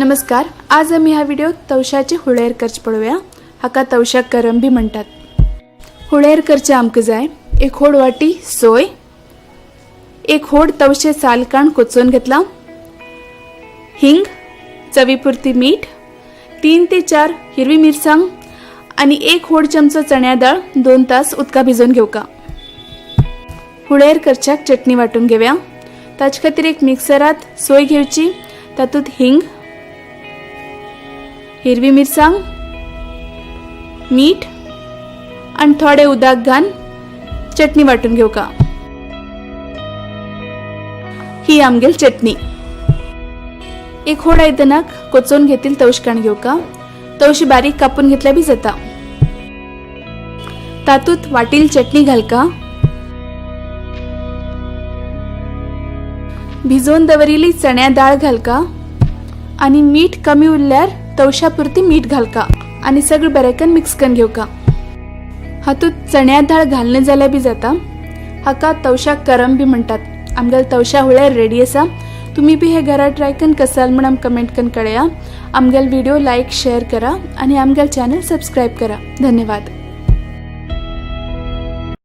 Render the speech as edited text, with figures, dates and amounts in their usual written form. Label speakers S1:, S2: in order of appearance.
S1: नमस्कार, आज आमी ह्या व्हिडिओत तवशाचे हुळेर करचे पळोवया. हाका तवशा करम बी म्हणटात. हुळेर करचे आमकां जाय एक होड वाटी सोय, एक होड तवशे साल काण कोचोवन घेतला, हिंग, चवीपुरती मीठ, 3 ते 4 हिरवी मिरसांग आणि एक होड चमचो चण्या डाळ 2 तास उदका भिजोवन घेवका. हुळेर करच्याक चटणी वांटून घेवया. ताचे खातीर एक मिक्सरात सोय घेवची, तातूंत हिंग, हिरवी मिरसांग, मीठ आनी थोडे उदक घालून चटणी वांटून घेवका. ही आमगेल चटणी. एक होड आयदनाक कोचोवन घेतील तवशकाण घेवका. तवशी बारीक कापून घेतल्या बी जाता. तातूंत वाटील चटणी घालका. भिजोवन दवरिल्ली चण्या डाळ घालका आनी मीठ कमी उरल्यार तवशा पुरती मीठ घालका आनी सगळें बरें मिक्स करून घेवका. हातूंत चण्या डाळ घालने जाल्यार बी जाता. हाका तवशा करम बी म्हणटात. आमगेले तवशा हुळ्यार रेडी आसा. तुम्ही बी हे घरा ट्राय करून कसाल म्हण आमकां कमेंट करून कळया. आमगेले व्हिडिओ लायक, शेअर करा आणि आमगेले चॅनल सबस्क्राईब करा. धन्यवाद.